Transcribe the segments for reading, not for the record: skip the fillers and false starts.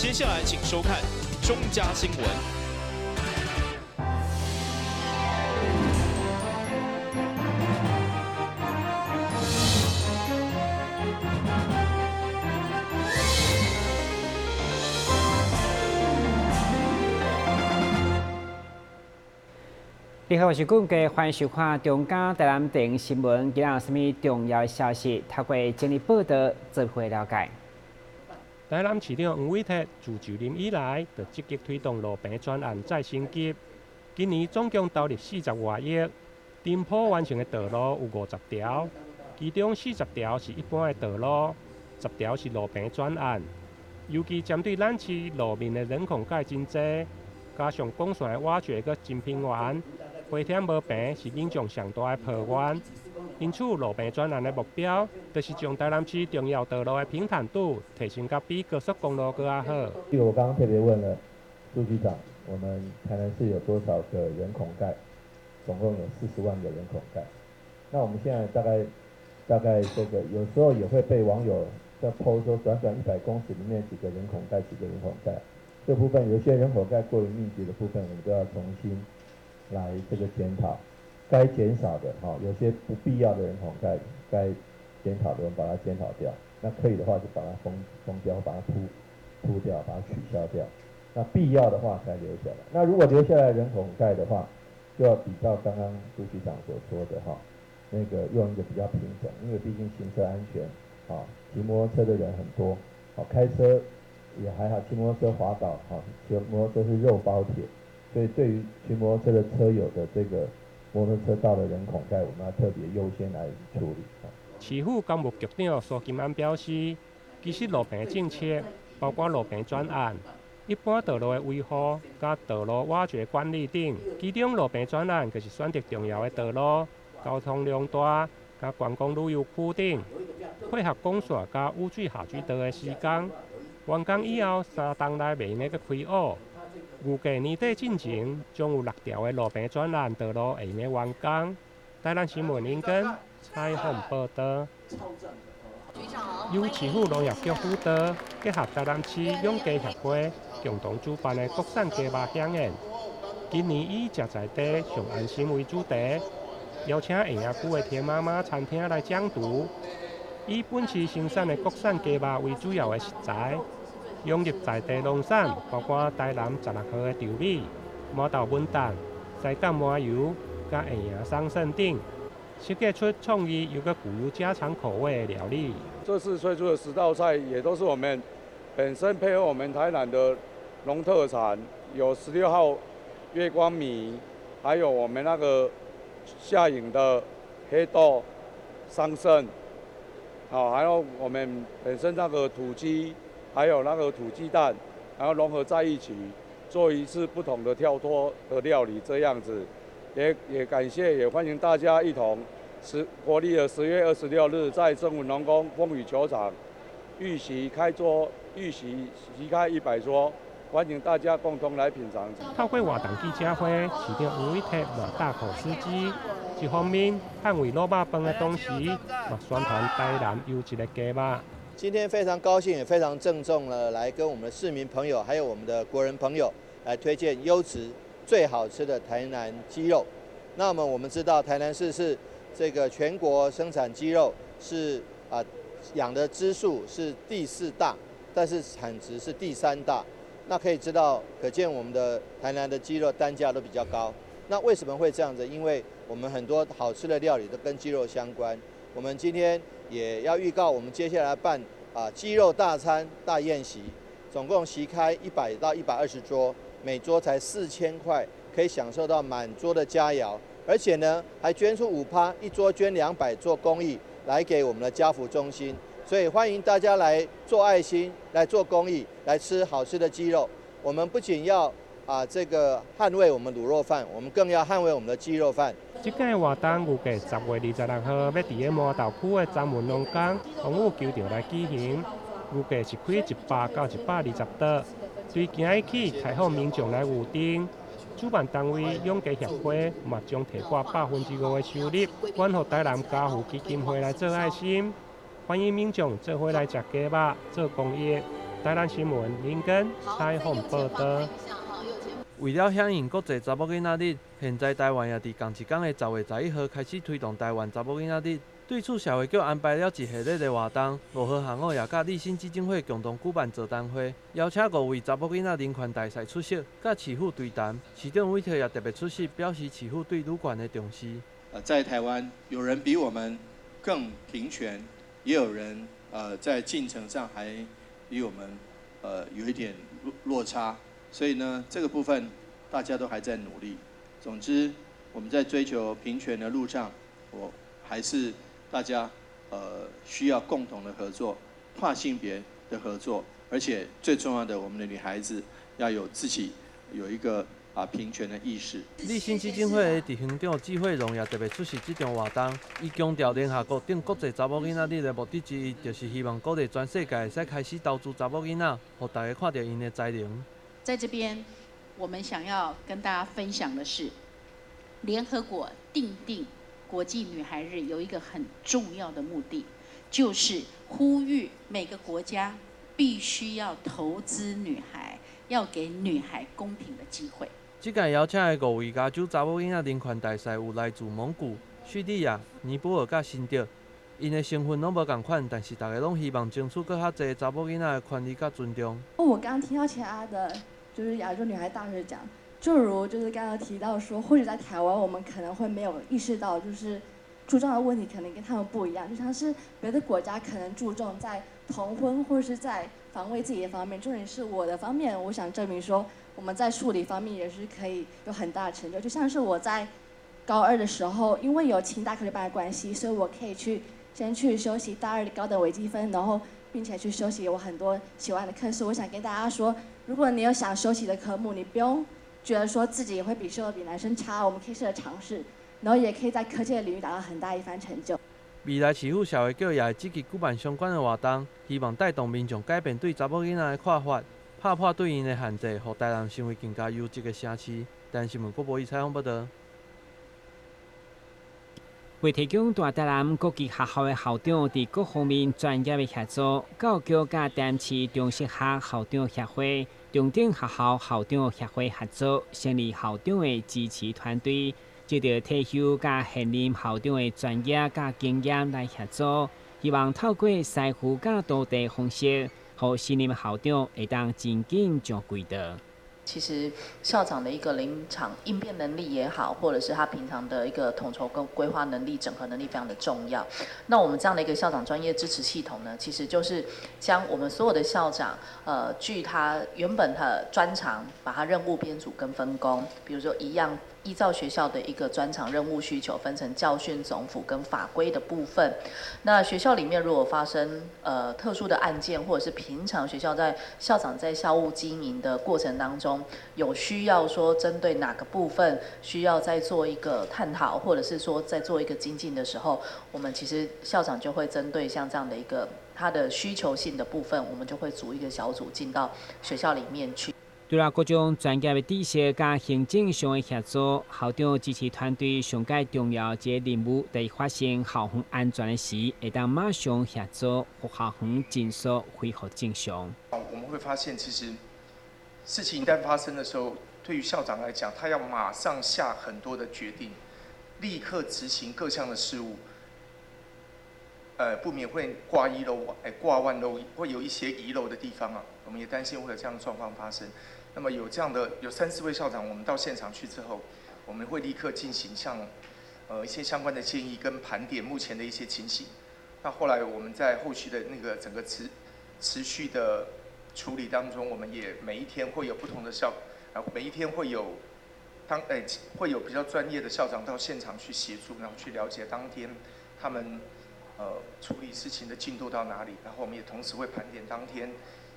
接下來請收看中嘉新聞。你好，我是顧家，歡迎收看中嘉台南電新聞。今仔有啥物重要消息？透過整理報道，做伙了解。台南市長黃偉哲自就任以來，就積極推動路平專案再升級。今年總共投入40外億，店鋪完成的道路有50條，其中40條是一般的道路，10條是路平專案。尤其針對咱市路面的人孔蓋真濟，加上管線的挖掘閣真頻繁。回天無平是民眾上大的抱怨，因此路平專案的目標，就是將台南市重要道路的平坦度提升到比高速公路閣較好。這個我剛剛特別問了朱局長，我們台南市有多少個人孔蓋？總共有40萬個人孔蓋。那我們現在大概這個有時候也會被網友在 po 說，短短100公尺裡面幾個人孔蓋，幾個人孔蓋。這部分有些人孔蓋過於密集的部分，我們都要重新來這個檢討，該減少的哈，有些不必要的人孔蓋，該檢討的我們把它檢討掉。那可以的話就把它封掉，把它鋪掉，把它取消掉。那必要的話才留下來。那如果留下來人孔蓋的話，就要比照剛剛朱局長所說的哈，那個用一個比較平整，因為畢竟行車安全，啊，騎摩托車的人很多，好，開車也還好，騎摩托車滑倒，哈，騎摩托車是肉包鐵。所以，對於騎摩托車的車友的這個摩托車道的人孔蓋，我們要特別優先來處理。市府工務局長蘇金安表示，其實路平政策包括路平專案、一般道路的維護、佮道路挖掘管理等，其中路平專案就是選擇重要的道路、交通量大、佮觀光旅遊區等，配合管線佮雨水下水道的施工，完工以後3冬內袂用得閣開挖。預計年底進前，將有6條的路平專案道路會用得完工。台南新聞林根採訪報道。由市府農業局輔導，結合台南市養雞協會共同主辦的國產雞肉饗宴，今年以“食在地上安心”為主題，邀請下營區的田媽媽餐廳來掌廚，以本市生產的國產雞肉為主要的食材。融入在地農產，包括台南16號的稻米、麻豆文旦、西港麻油、佮下營桑葚等，設計出創意又閣具有家常口味的料理。這次推出的10道菜，也都是我們本身配合我們台南的農特產，有16號月光米，還有我們那個下營的黑豆、桑葚，好，還有我們本身那個土雞。還有那個土雞蛋，然後融合在一起，做一次不同的跳脫的料理，這樣子，也感謝，也歡迎大家一同國曆的10月26日，在正文農工風雨球場預席開桌，預席席開100桌，歡迎大家共同來品嘗。透過活動記者會，市長黃偉哲嘛大口吃雞，一方面捍衛滷肉飯的同時，嘛宣傳台南優質的雞肉。今天非常高興，也非常鄭重的來跟我們的市民朋友，還有我們的國人朋友來推薦優質、最好吃的台南雞肉。那麼我們知道，台南市是這個全國生產雞肉是啊養的隻數是第4大，但是產值是第3大。那可以知道，可見我們的台南的雞肉單價都比較高。那為什麼會這樣子？因為我們很多好吃的料理都跟雞肉相關。我們今天也要預告，我們接下來辦雞肉大餐大宴席，總共席開100到120桌，每桌才4000塊，可以享受到滿桌的佳餚，而且呢還捐出5%，一桌捐200做公益，來給我們的家福中心。所以歡迎大家來做愛心，來做公益，來吃好吃的雞肉。我們不僅要這個捍衛我們滷肉飯，我們更要捍衛我們的雞肉飯。這屆活動預計10月26號欲佇咧麻豆區的三文農工風雨球場來舉行，預計是開100到120桌，對今日起開放民眾來預訂。主辦單位養雞協會嘛將提撥5%的收入，捐予台南家扶基金會來做愛心，歡迎民眾做伙來食雞肉做公益。台南新聞林根採訪報導。為了響應國際查某囡仔日，現在台灣也佇仝一工的10月11號開始推動台灣查某囡仔日。對此，社會局安排了一系列的活動，5號下午也佮立新基金會共同舉辦座談會，邀請五位查某囡仔人權大使出席，佮市府對談。市長韋特也特別出席，表示市府對女權的重視。在台灣，有人比我們更平權，也有人在進程上還比我們有一點落差，所以呢，這個部分大家都還在努力。總之，我們在追求平權的路上，我還是大家需要共同的合作，跨性別的合作，而且最重要的，我們的女孩子要有自己有一個平權的意識。立新基金會的執行長紀惠容也特別出席這場活動，伊強調聯合國定國際查某囡仔日的目的之一，就是希望鼓勵全世界會使開始投資查某囡仔，予大家看著𪜶的才能。在這邊，我們想要跟大家分享的是，聯合國訂定國際女孩日有一個很重要的目的，就是呼籲每個國家必須要投資女孩，要給女孩公平的機會。這屆邀請的五位亞洲查某囡仔人權大使有來自蒙古、敘利亞、尼泊爾佮新德，𪜶的身份攏無仝款，但是大家攏希望爭取閣較濟查某囡仔的權利佮尊重。我剛剛聽到其他的，就是亞洲女孩大使講，就如就是剛剛提到說，或許在台灣我們可能會沒有意識到，就是注重的問題可能跟他們不一樣，就像是別的國家可能注重在同婚或是在防衛自己的方面，重點是我的方面，我想證明說我們在數理方面也是可以有很大的成就。就像是我在高二的時候，因為有清大科學班的關係，所以我可以去先去修習大二的高等微積分，然後並且去修習我很多喜歡的課。所以我想跟大家說，如果你有想修習的科目，你不用覺得說自己會比修的比男生差，我們可以試著嘗試，然後也可以在科技的領域達到很大一番成就。未來市府社會局也會積極舉辦相關的活動，希望帶動民眾改變對查某囡仔的看法，拍破對𪜶的限制，予台南成為更加優質的城市。台南新聞郭博義採訪報導。為提供大台南國際學校的校長佇各方面專業的協助，教育局佮台南市中職學校長協會、中等學校校長協會合作，成立校長的支持團隊，藉著退休佮現任校長的專業佮經驗來協助，希望透過師傅佮徒弟方式，予新任校長會當真緊上軌道。其實校長的一個臨場應變能力也好，或者是他平常的一個統籌跟規劃能力、整合能力非常的重要。那我們這樣的一個校長專業支持系統呢，其實就是將我們所有的校長，據他原本的專長，把他任務編組跟分工，比如說一樣依照學校的一個專長任務需求，分成教訓、總輔跟法規的部分。那學校裡面如果發生特殊的案件，或者是平常學校在校長在校務經營的過程當中，有需要說針對哪個部分需要再做一個探討，或者是說再做一個精進的時候，我們其實校長就會針對像這樣的一個他的需求性的部分，我們就會組一個小組進到學校裡面去。除了各種專業的知識佮行政上的協助，校長支持團隊上蓋重要一个任務，佇發生校園安全的時，會當馬上協助予校園盡速恢復正常。我們會發現，其實事情一旦發生的時候，對於校長來講，他要馬上下很多的決定，立刻執行各項的事務，不免會掛一漏，掛萬漏，會有一些遺漏的地方啊。我們也擔心會有這樣的狀況發生。那麼有這樣的有三四位校長，我們到現場去之後，我們會立刻進行像，一些相關的建議跟盤點目前的一些情形。那後來我們在後續的那個整個持續的處理當中，我們也每一天會有不同的校，每一天會有會有比較專業的校長到現場去協助，然後去了解當天他們處理事情的進度到哪裡。然後我們也同時會盤點當天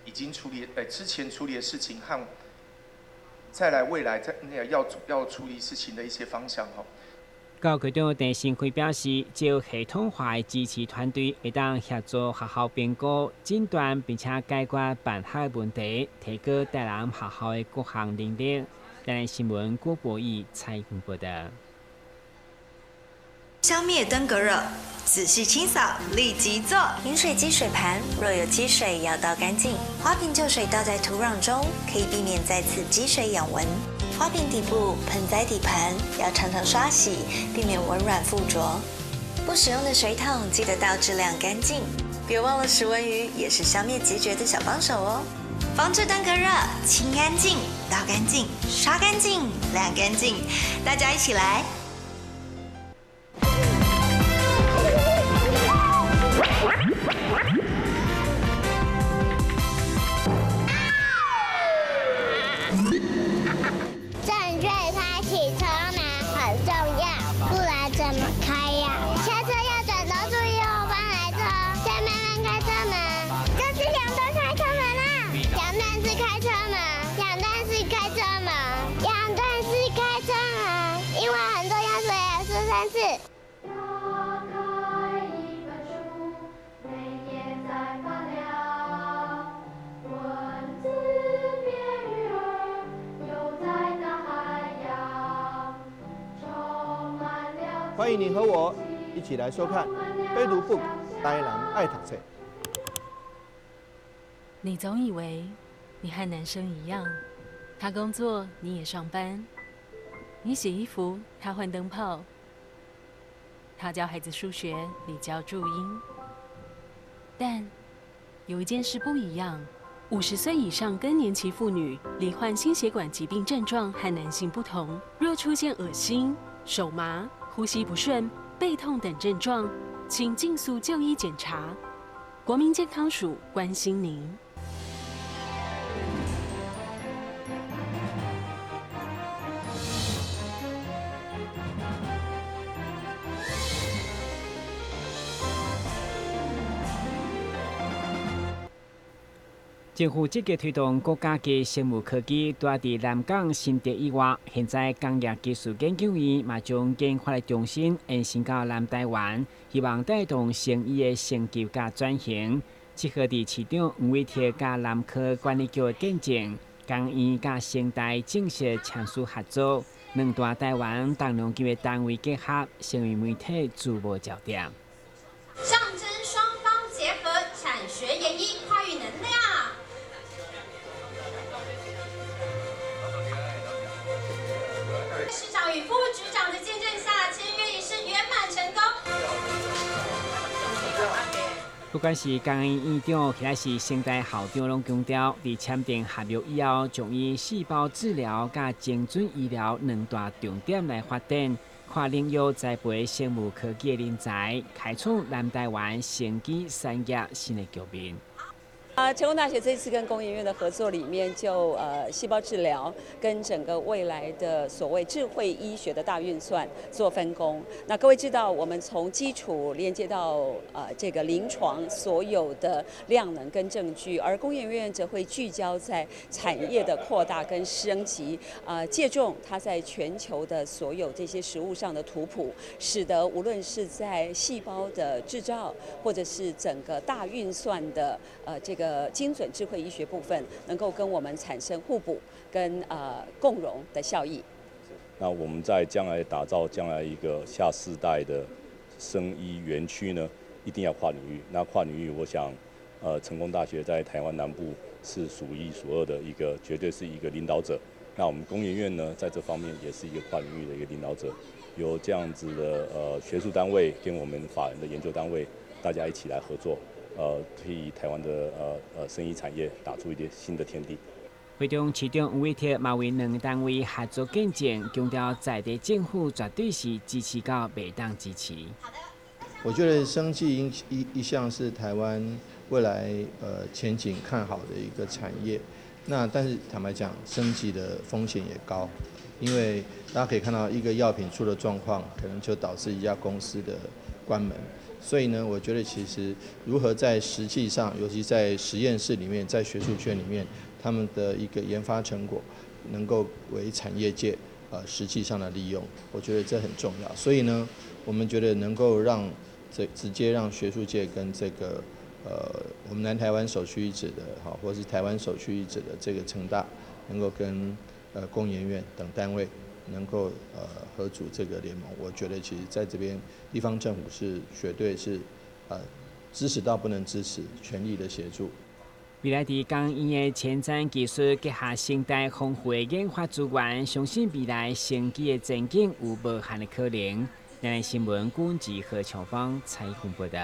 已經處理，之前處理的事情和再來未來在那個要處理事情的一些方向吼。教育局長鄭新輝表示，藉由系統化的支持團隊，會當協助學校評估、診斷，並且解決辦學的問題，提高台南學校的各項能力。台南新聞郭博義採訪報導。消滅登革熱，仔細清掃，立即做。飲水機水盤若有積水，要倒乾淨。花瓶舊水倒在土壤中，可以避免再次積水養蚊。花瓶底部、盆栽底盤要常常刷洗，避免蚊卵附着。不使用的水桶記得倒置晾乾淨。別忘了食蚊魚也是消滅孑孓的小幫手哦。防治登革熱，清乾淨、倒乾淨、刷乾淨、晾乾淨，大家一起來。正確開啟車門很重要，不然怎麼開呀？下車要轉頭注意後方來車，再慢慢開車門。這是兩段開車門啦，兩段式開車門，兩段式開車門，兩段式開車門，因為很重要，所以要說三次。歡迎你和我一起來收看《非讀 book 台南愛讀冊》。你總以為你和男生一樣，他工作你也上班，你洗衣服他換燈泡，他教孩子數學你教注音。但有一件事不一樣：50歲以上更年期婦女罹患心血管疾病症狀和男性不同，若出現噁心、手麻、呼吸不順、背痛等症狀，請盡速就醫檢查。國民健康署關心您。政府積極推動國家級生物科技，除佇南港新竹以外，現在工業技術研究院嘛將研發的中心延伸到南台灣，希望帶動生醫的升級佮轉型。7號佇市長黃偉哲佮南科管理局的見證，工院佮成大正式簽署合作，兩大台灣重量級的單位結合，成為媒體矚目焦點。象徵雙方結合產學研醫跨域能量。市長與副局長的見證下，簽約儀式圓滿成功。不管是工研院長，或者是成大校長，攏強調，佇簽訂合約以後，將以細胞治療佮精準醫療兩大重點來發展，跨領域栽培生物科技的人才，開創南台灣生技產業新的局面。成功大學這次跟工研院的合作裡面就，細胞治療跟整個未來的所謂智慧醫學的大運算做分工。那各位知道，我們從基礎連接到這個臨床所有的量能跟證據，而工研院則會聚焦在產業的擴大跟升級，借重它在全球的所有這些實務上的圖譜，使得無論是在細胞的製造，或者是整個大運算的這個精準智慧醫學部分，能夠跟我們產生互補跟共榮的效益。那我們在將來打造將來一個下世代的生醫園區呢，一定要跨領域。那跨領域，我想，成功大學在台灣南部是數一數二的一個，絕對是一個領導者。那我們工研院呢，在這方面也是一個跨領域的一個領導者，由這樣子的學術單位跟我們法人的研究單位，大家一起來合作。替台灣的生醫產業打出一點新的天地。會中市長黃偉哲嘛為兩單位合作見證，強調在地政府絕對是支持到袂當支持。我覺得生技一向是台灣未來前景看好的一個產業。那但是坦白講，生技的風險也高，因為大家可以看到一個藥品出的狀況，可能就導致一家公司的關門。所以呢，我覺得其實如何在實際上，尤其在實驗室裡面，在學術圈裡面，他們的一個研發成果能夠為產業界實際上的利用，我覺得這很重要。所以呢，我們覺得能夠讓這直接讓學術界跟這個我們南台灣首屈一指的哈，或是台灣首屈一指的這個成大，能夠跟工研院等單位能夠合組這個聯盟，我覺得其實在這邊地方政府是絕對是支持到不能支持，全力的協助。未來佇工研院的前瞻技術結合成大豐富的研發資源，相信未來生技的前景有無限的可能。台視新聞管治何長芳採訪報道。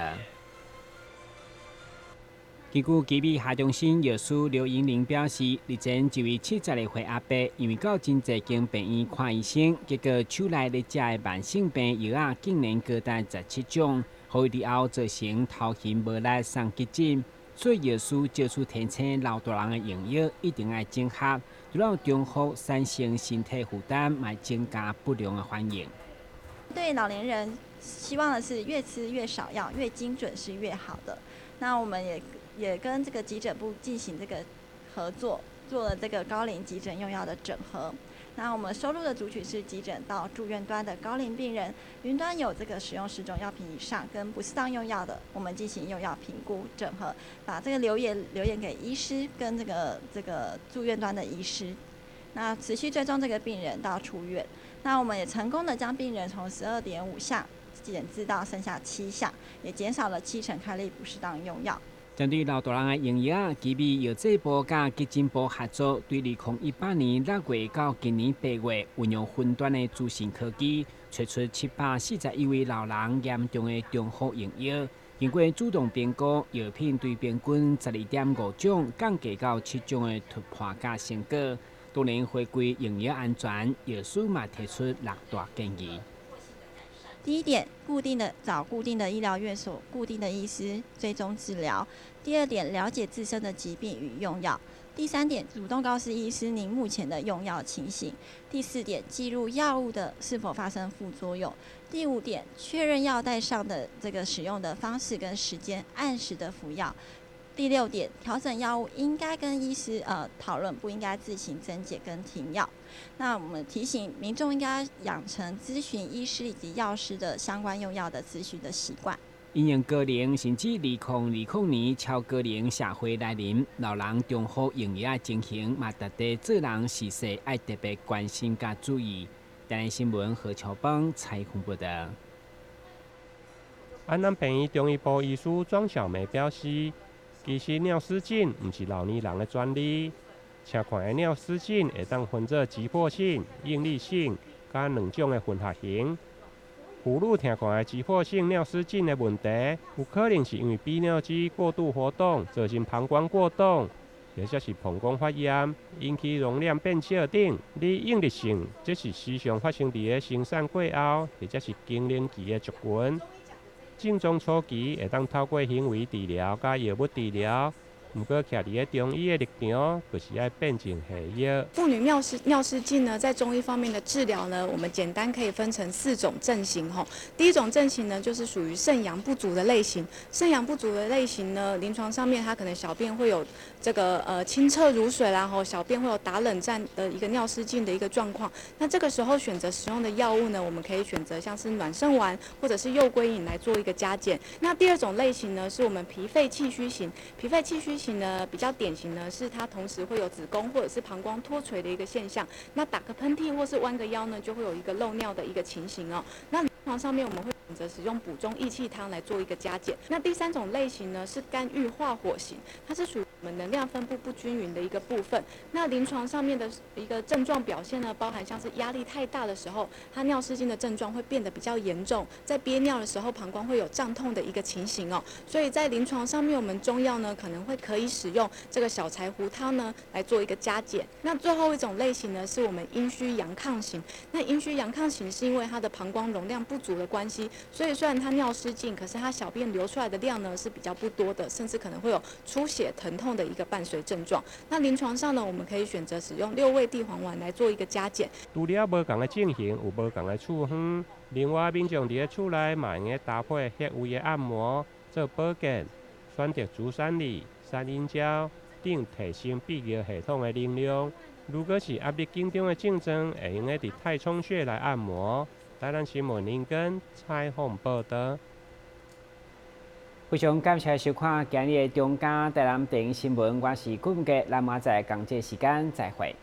根據奇美下中心藥師劉英玲表示，日前一位72歲阿伯，因為到真濟間病院看醫生，結果手內咧食的慢性病藥仔竟然高達17種，予伊日後造成頭痕無力送急診。所以藥師借此提醒老大人的用藥一定愛整合，除了重複產生身體負擔，嘛增加不良的反應。對老年人，希望的是越吃越少藥，越精準是越好的。那我們也跟這個急診部進行這個合作，做了這個高齡急診用藥的整合。那我們收錄的族群是急診到住院端的高齡病人，雲端有這個使用10種藥品以上跟不適當用藥的，我們進行用藥評估整合，把這個留言給醫師跟這個住院端的醫師，那持續追蹤這個病人到出院。那我們也成功的將病人從12.5項減至到剩下7項，也減少了7成開立不適當用藥。針對老大人的用藥，奇美藥劑部佮急診部合作，對2018年6月到今年8月，運用雲端的資訊科技，揣出741位老人嚴重的重複用藥。經過主動評估，藥品對平均12.5種降低到7種的突破佮成果。當然回歸用藥安全，藥師嘛提出六大建議。第一點，固定的找固定的醫療院所、固定的醫師追蹤治療。第二點，了解自身的疾病與用藥。第三點，主動告知醫師您目前的用藥情形。第四點，記錄藥物的是否發生副作用。第五點，確認藥袋上的這個使用的方式跟時間，按時的服藥。第六點，調整藥物應該跟醫師討論，不應該自行增減跟停藥。那我們提醒民眾應該養成諮詢醫師以及藥師的相關用藥的諮詢的習慣。因應高齡甚至2020年超高齡社會來臨，老人重複用藥的情形嘛，值得做人時勢愛特別關心佮注意。台視新聞何秋邦採訪報道。安南病院中醫部醫師莊小梅表示，其實尿失禁毋是老年人的專利，聽看的尿失禁會當分做急迫性、應力性佮兩種的混合型。婦女聽看的急迫性尿失禁的問題，有可能是因為逼尿肌過度活動，造成膀胱過動，或者是膀胱發炎引起容量變小等。而應力性，這是時常發生佇咧生產過後，或者是更年期的族群。症狀初期會當透過行為治療佮藥物治療，毋過徛佇咧中醫的立場，就是愛辨證下藥。婦女尿失禁呢，在中醫方面的治療呢，我們簡單可以分成四種症型吼。第一種症型呢，就是屬於腎陽不足的類型。腎陽不足的類型呢，臨床上面它可能小便會有這個清澈如水啦，吼，小便會有打冷戰的一個尿失禁的一個狀況。那這個時候選擇使用的藥物呢，我們可以選擇像是暖腎丸或者是右歸飲來做一個加減。那第二種類型呢，是我們脾肺氣虛型。脾肺氣虛型呢，比較典型呢，是它同時會有子宮或者是膀胱脫垂的一個現象。那打個噴嚏或是彎個腰呢，就會有一個漏尿的一個情形哦。那臨床上面我們會選擇使用補中益氣湯來做一個加減。那第三種類型呢，是肝鬱化火型，它是屬於我們能量分布不均勻的一個部分。那臨床上面的一個症狀表現呢，包含像是壓力太大的時候，它尿失禁的症狀會變得比較嚴重，在憋尿的時候，膀胱會有脹痛的一個情形哦。所以在臨床上面，我們中藥呢可能會可以使用這個小柴胡湯呢來做一個加減。那最後一種類型呢，是我們陰虛陽亢型。那陰虛陽亢型是因為它的膀胱容量不足的關係，所以雖然它尿失禁，可是它小便流出來的量呢是比較不多的，甚至可能會有出血、疼痛的一個伴隨症狀。那臨床上呢，我們可以選擇使用六味地黃丸來做一個加減。除了無仝的症型，有無仝的處方。另外，民眾佇咧厝內嘛會用得搭配穴位的按摩做保健，選擇足三里、三陰交等提升泌尿系統的能量。如果是壓力緊張的症狀，會用得佇太衝穴來按摩。台南新聞林根採訪報道。非常感謝收看今日的中嘉台南電視新聞，我是顧文傑，咱明仔載仝這時間再會。